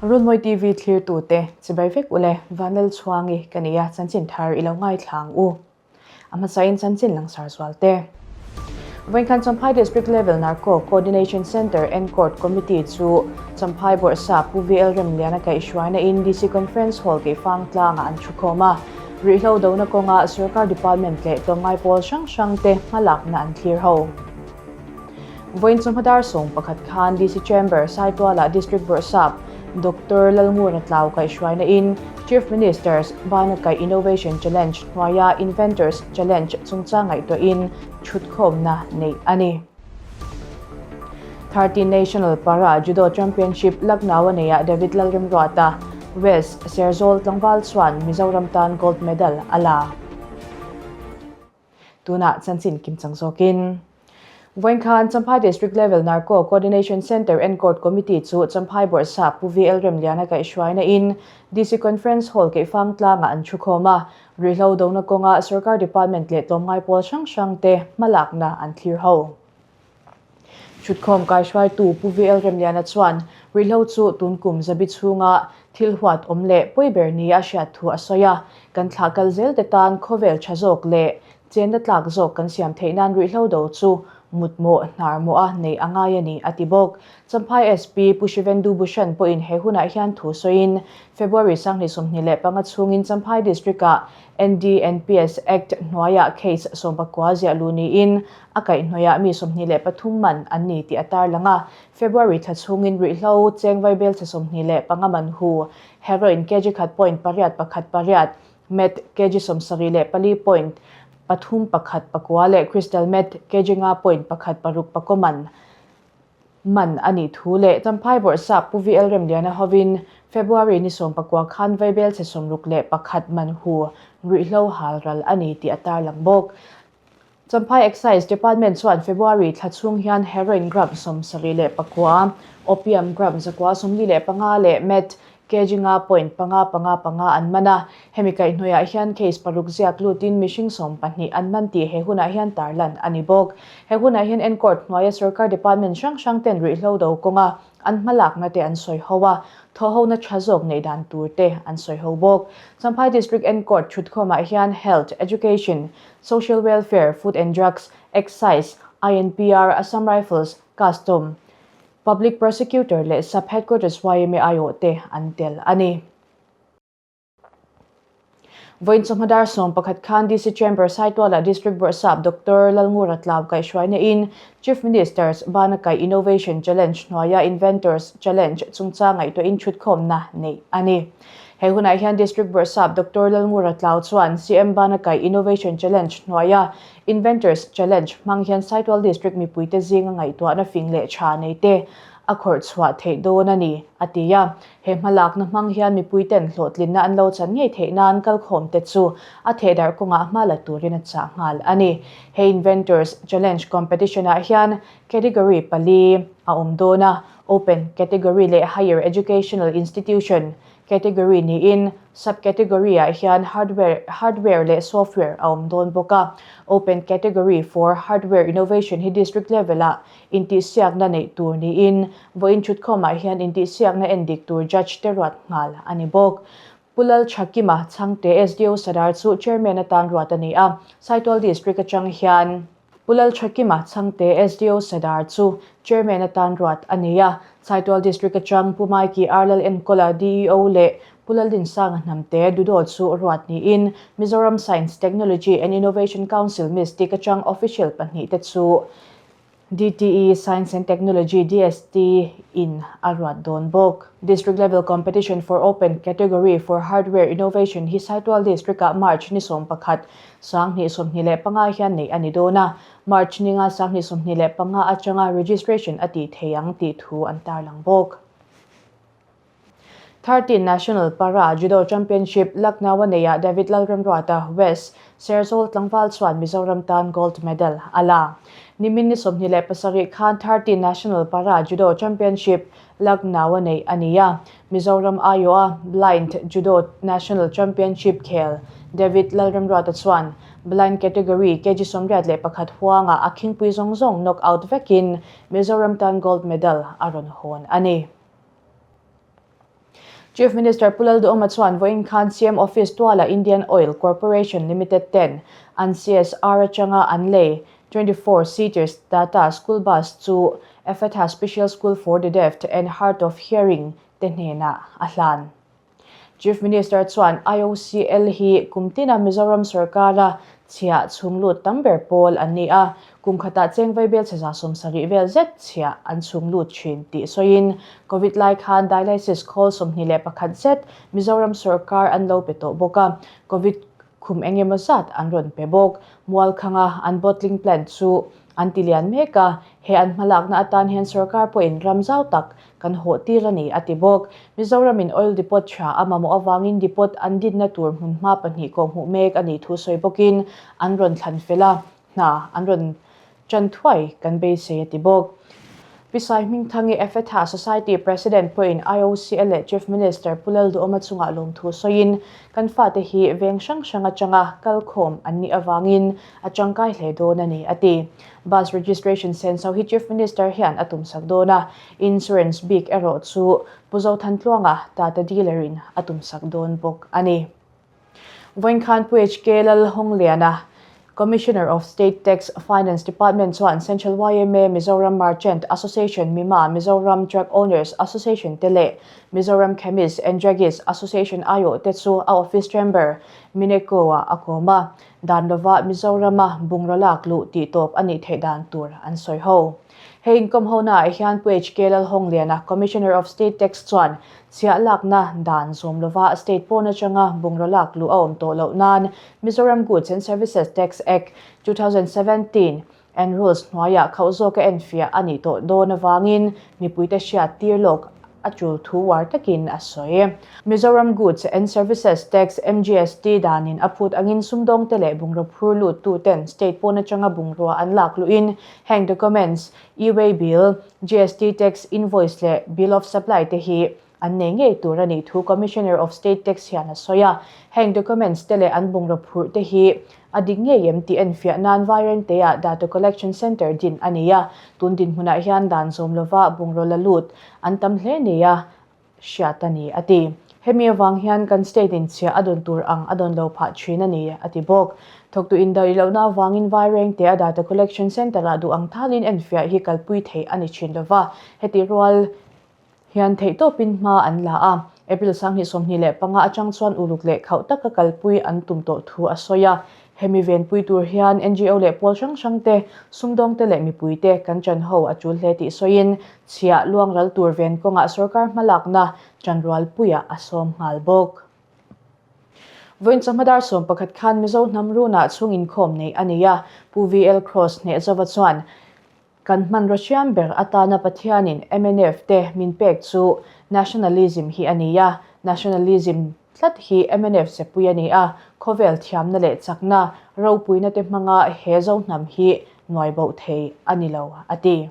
Runmawi TV thlirtute chibai vek ule Vanlalchhuangi ka nia chanchin thar i lo ngaithla ang u. A hmasain chanchin langsar zual te. Vawinkhan Champhai District Level Narco Coordination Centre Encourt Committee chu Champhai Bawrhsap Pu VL Remliana kaihhruaina in DC Conference Hall Keifang tlangah an thukhawm a. Ruihhlo dona kawnga Sorkar Department leh tlawmngai pawl hrang hrang te hmalakna an thlir ho. Vawiin chawhma dar 11 khan DC Chamber, Saitualah District Bawrhsap Doctor Lalngura Tlau kaihhruaina in Chief Minister's Banakai Innovation Challenge hnuaia Inventors Challenge chungchang ngaihtuahin thutkhawmna neih a ni. 13 National Para Judo Championship Lucknow-a neiah David Lalremruata, West, Serzawl tlangval chuan Mizoram tan gold medal a la. Tunah chanchin kimchang zawkin. Vawiin khan Champhai District Level Narco Coordination Centre and Court Committee chu Champhai Bawrhsap Pu VL Remliana kaihhruaina in DC Conference Hall Keifang tlangah an thukhawm a, ruihhlo dona kawnga Sorkar Department leh tlawmngai pawl hrang hrang te hmalakna an thlir ho. Thutkhawm kaihruaitu Pu VL Remliana chuan ruihhlo chu tun kum zabi chhunga thil huat awm leh pawi ber nia a hriat thu a sawi a, kan thlah kal zel te tan khawvel tha zawk leh chenna tlak zawk kan siam theih nan ruihhlo do chu mutmawh hnar mawh a neih a ngai a ni a ti bawk. Champhai SP Pu Shivendu Bhushan pawhin he hunah hian thu sawiin February 2025 chhungin Champhai District-ah NDNPS Act hnuaiah case 19 ziah luh niin a kaihhnawihah mi 23 man an ni tih a tarlang a. February thla chhungin ruihhlo cheng vaibelchhe 25 man hu, heroin kg khat point pariat pakhat pariat, meth kg 74 point pathum pakhat pakua leh crystal meth kg nga point pakhat paruk pakaw man man a nih thu leh Champhai Bawrhsap Pu VL Remliana hovin February ni 19 khan vaibelchhe 61 man hu ruihhlo hal ral a ni tih a tarlang bawk. Champhai Excise Department chuan February thla chhung hian heroin gram 79, opium gram 145 leh meth kg nga point panga panga panga an man a. Hemi kaihhnawihah hian case paruk ziak lutin mihring 12 an man tih he hunah hian tarlan a ni bawk. He hunah hian Encourt hnuaia sorkar department hrang hrang ten ruihhlo do kawnga an hmalakna te an sawi ho a, thawhhona tha zawk neih dan tur te an sawi ho bawk. Champhai District Encourt thutkhawmah hian Health, Education, Social Welfare, Food and Drugs, Excise, INPR, Assam Rifles, Custom, Public Prosecutor leh Sub Headquarters yma aiawh te an tel a ni. Vawiin chawhma dar 11 khan DC Chamber Saitualah District Bawrhsap Doctor Lalngura Tlau kaihhruaina in Chief Minister's Banakai Innovation Challenge hnuaia Inventors Challenge chungchang ngaihtuahin thutkhawmna neih a ni. He hunah hian District Bawrhsap Doctor Lalngura Tlau chuan CM Banakai Innovation Challenge hnuaia Inventors Challenge hmang hian Saitual District mipuite zinga ngaihtuahna fing leh tha nei te a khawrh chhuah theih dawn a ni, a ti a. He hmalakna hmang hian mipuiten hlawhtlinna an lo chan ngei theih nan kalkhawmte chu a thehdarh kawngah hma la turin a chah nghal a ni. He Inventors Challenge Competition-ah hian category pali a awm dawn a, Open category leh Higher Educational Institution category niin sub-category-ah hian hardware hardware leh software a awm dawn bawk a. Open category for hardware innovation hi district level-ah intihsiakna neih tur niin vawiin thutkhawmah hian intihsiakna endik tur judge te ruat nghal a ni bawk. Pu Lalchhakima Chhangte SDO Sadar chu Chairman atan ruat a ni a, Saitual District atang hian Pu Lalchhakima Chhangte SDO Sadar chu Chairman atan ruat a ni a, Saitual District atang Pu Maiki R Lalenkawla DEO leh Pu Laldinsanga Hnamte Dudaw chu ruat niin Mizoram Science, Technology and Innovation Council Mistic atang official pahnih te chu DTE, Science and Technology, DST, in a ruat dawn bawk. District Level Competition for Open Category for Hardware Innovation hi Saitual District-ah March ni 11, 2025 hian neih a ni dawn a, March ni nga 2025 atanga registration a tih thei ang tih thu an tarlang bawk. 13 National Para Judo Championship Lucknow-a neiah David Lalremruata, West, Serzawl tlangval chuan Mizoram tan gold medal a la. Nimin ni 27 khan 13 National Para Judo Championship Lucknow-a neih a ni a, Mizoram aiawha Blind Judo National Championship khel David Lalremruata chuan Blind Category kg 81 huangah a khingpui zawng zawng knock out vekin Mizoram tan gold medal a rawn hawn a ni. Chief Minister Pu Lalduhoma chuan vawiin khan CM Office tuala Indian Oil Corporation Limited ten an CSR atanga an lei 24 seaters Tata School Bus chu Ephatha Special School for the Deaf and Hard of Hearing te hnenah a hlan. Chief Minister chuan IOCL hi kum tina Mizoram sorkara chhiah chhung lut tam ber pawl an ni a, kum khatah cheng vaibel chhe 70% vel zet chhiah an chhung lut thin tih sawiin Covid lai khan dialysis khawl 21 zet Mizoram sorkar an lo pe tawh bawk a, Covid khum eng emaw zat an rawn pe bawk. Mualkhanga an bottling plant chu an ti lian mek a, he an hmalakna atan hian sorkar pawhin ram zau tak kan hawh tir a ni, a ti bawk. Mizoramin oil depot tha a mamawh avangin depot an dinna tur hmunhma pahnih kawhhmuh mek a nih thu sawi bawkin an rawn thlan fel a, hna an rawn ṭan thuai kan beisei, a ti bawk. Pi Sai Hmingthangi Ephetha Society President pawhin IOCL leh Chief Minister Pu Lalduhoma chungah lawmthu sawiin, Kan fate hi veng hrang hrang atanga kalkhawm an nih avangin a tangkai hle dawn a ni, a ti. Bus registration senso hi Chief Minister hian a tumsak dawn a, insurance bik erawh chu Pu Zothantluanga Tata dealer in a tumsak dawn bawk a ni. Vawinkhan Pu HK Lalhawngaliana, Commissioner of State Tax Finance Department chuan Central yma Mizoram Merchant Association, MIMA, Mizoram Drug Owners Association te leh Mizoram Chemist and Druggist Association aiawh te chu a office chamber, Mineco-ah a kawm a. Dan lova Mizorama bungraw lak luh tih tawp a nih theih dan tur an sawi ho. He inkawm honaah hian Pu HK Lalhawngliana, Commissioner of State Tax chuan chhiah lakna dan zawm lova state pawn atanga bungraw lak luh a awm tawh loh nan Mizoram Goods and Services Tax Act, 2017 and Rules hnuaiah khauh zawka enfiah a nih tawh dawn avangin mipuite hriat tir lawk a tul thu uar takin a sawi. Mizoram Goods and Services Tax, MGST, danin a phut angin sumdawngte leh bungraw phur luttuten state pawn atanga bungrua an lak luhin heng documents, e-way bill, GST tax invoice leh bill of supply te hi an nei ngei tur a nih thu Commissioner of State Tax hian a sawi a. Heng documents te leh an bungraw phurh te hi a dik ngei em tih enfiah nan Vairengte-ah Data Collection Centre din a ni a, tun dinhmunah hian dan zawm lova bungraw la lut an tam hle nia hriat a ni, a ti. Hemi avang hian kan state in chhiah a dawn tur ang a dawn lo phah thin a ni, a ti bawk. Thawktu indaih lohna avangin Vairengte-a Data Collection Centre-ah duh ang thalin enfiah hi kalpui theih a ni thin lova, heti rual hian theihtawpin hma an la a, April 2025 atang chuan uluk leh khauh taka kalpui an tum tawh thu a sawi a. Hemi venpui tur hian NGO leh pawl hrang hrang te, sumdawngte leh mipuite kan chan ho a tul hle tih sawiin chhiah luang ral tur ven kawngah sorkar hmalakna chanrualpuiah a sawm nghal bawk. Vawiin chawhma dar 11 khan Mizo hnam runah chhung inkhawm neih a ni a, Pu VL Cross Hnehzova chuan, Kan hmanraw hriam ber atana Pathianin mnf te min pek chu Nationalism hi a ni a, Nationalism tlat hi mnf zepui a ni a, khawvel thiamna leh chakna, ropuina te hmanga he Zohnam hi nuai boh thei a ni lo, a ti.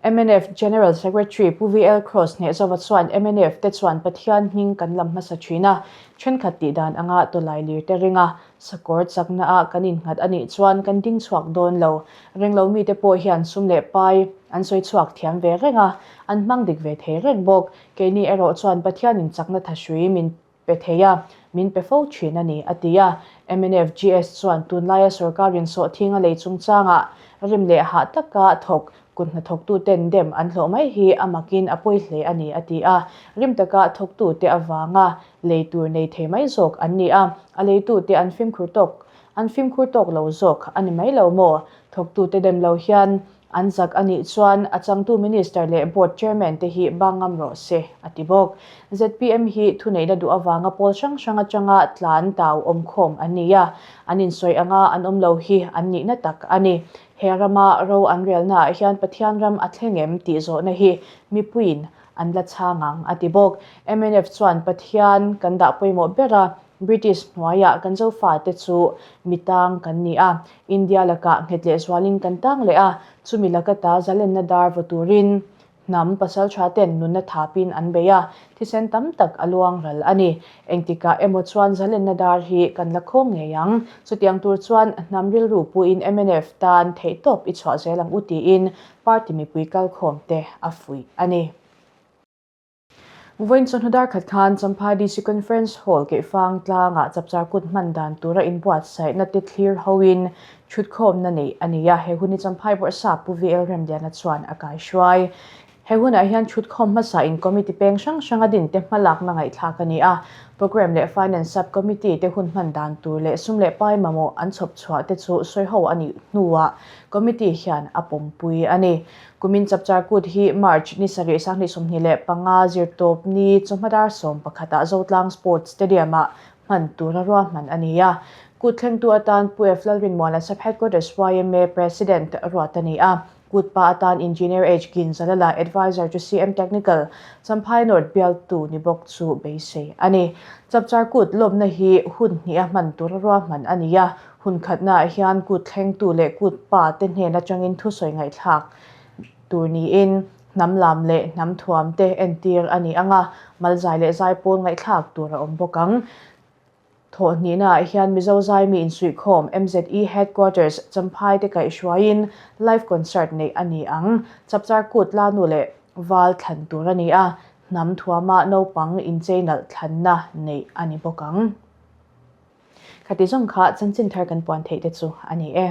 Mnf General Secretary Pu VL Cross Hnehzova chuan mnf te chuan Pathian hming kan lam hmasa thin a, thenkhat tih dan anga tawlai lir te ringa Sakawr chaknaah kan innghat a nih chuan kan ding chhuak dawn lo. Renglo mite pawh hian sum leh pai an sawi chhuak thiam ve reng a, an hmang dik ve thei reng bawk. Keini erawh chuan Pathianin chakna thahrui min pe thei a, min pe fo thin a ni, a ti a. Mnf GS chuan tunlaia sorkarin sawhthing a lei chungchangah rim leh hah taka thawk kut hnathawktuten dem an hlawh mai hi a makin a pawi hle a ni, a ti a. Rim taka thawktute avanga Lei tur nei thei mai zawk an ni a, a leitute an fimkhur tawk an fimkhur tawk lo zawk a ni mai lo maw? Thawktute dem lo hian an zak a nih chuan a changtu Minister leh Board Chairman te hi bang ngam rawh se, a ti bawk. Zpm hi thuneihna duh avanga pawl hrang hrang atanga tlan tau awmkhawm an ni a, an insawi anga an awm lo hi an nihna tak a ni. He rama ro an relnaah hian Pathian ram a thleng em tih zawhna hi mipuiin an la chhang ang, a ti bawk. Mnf chuan Pathian kan dah pawimawh ber a, British hnuaiah kan Zofate chu mi tang kan ni a, India lakah nghet leh zualin kan tang leh a, chumi laka ta zalenna dar vaw turin hnam pasaltha ten nunna thapin an bei a, thisen tam tak a luang ral a ni. Engtikah emaw chuan zalenna dar hi kan la khawng ngei ang. Chutiang tur chuan hnam rilru puin mnf tan theihtawp i chhuah zel ang u tiin Party mipui kalkhawm te a fuih a ni. Vawiin chawhnu dar khat khan Champhai DC Conference Hall Keihfang tlangah Chapchar Kut hman dan tura inbuatsaihna te thlir hoin thutkhawmna neih a ni a, he hun hi Champhai Bawrhsap Pu VL Remliana chuan a kaihruai. He hunah hian thutkhawm hmasa in committee peng hrang hranga din te hmalakna ngaihthlak a ni a, Programme leh Finance Sub Committee te hun hman dan tur leh sum leh pai mamawh an chhawp chhuah te chu sawi ho a nih hnuah committee hian a pawmpui a ni. Kumin Chapchar Kut hi March ni 7, 2025 zirtawp ni chawhma dar 11 ah Zotlang Sports Stadium ah hman tura ruahman a ni a. Kut thlengtu atan Pu F Lalrinmuana Sub Headquarters yma President ruat a ni a. Kut pa atan Engineer H Ginzalala Adviser chu CM Technical Champhai North bialtu ni bawk chu beisei a ni. Chapchar Kut lawmna hi hun hnih a hman tura ruahman a ni a. Hun khatnaah hian kut thlengtu leh kut pa te hnen atangin thusawi ngaihthlak tur niin hnam lam leh hnam thuam te entir a ni ang a, malzai leh zaipawl ngaihthlak tur a awm bawk ang. Thawhhnihnaah hian Mizo Zaimi Insuihkhawm, MZE Headquarters, Champhai te kaihhruaiin live concert neih a ni ang. Chapchar kut Lanu leh Val thlan tur a ni a, hnam thuama naupang inchei nalh thlanna neih a ni bawk ang. Khati zawng kha chanchin thar kan puan theih te chu a ni e.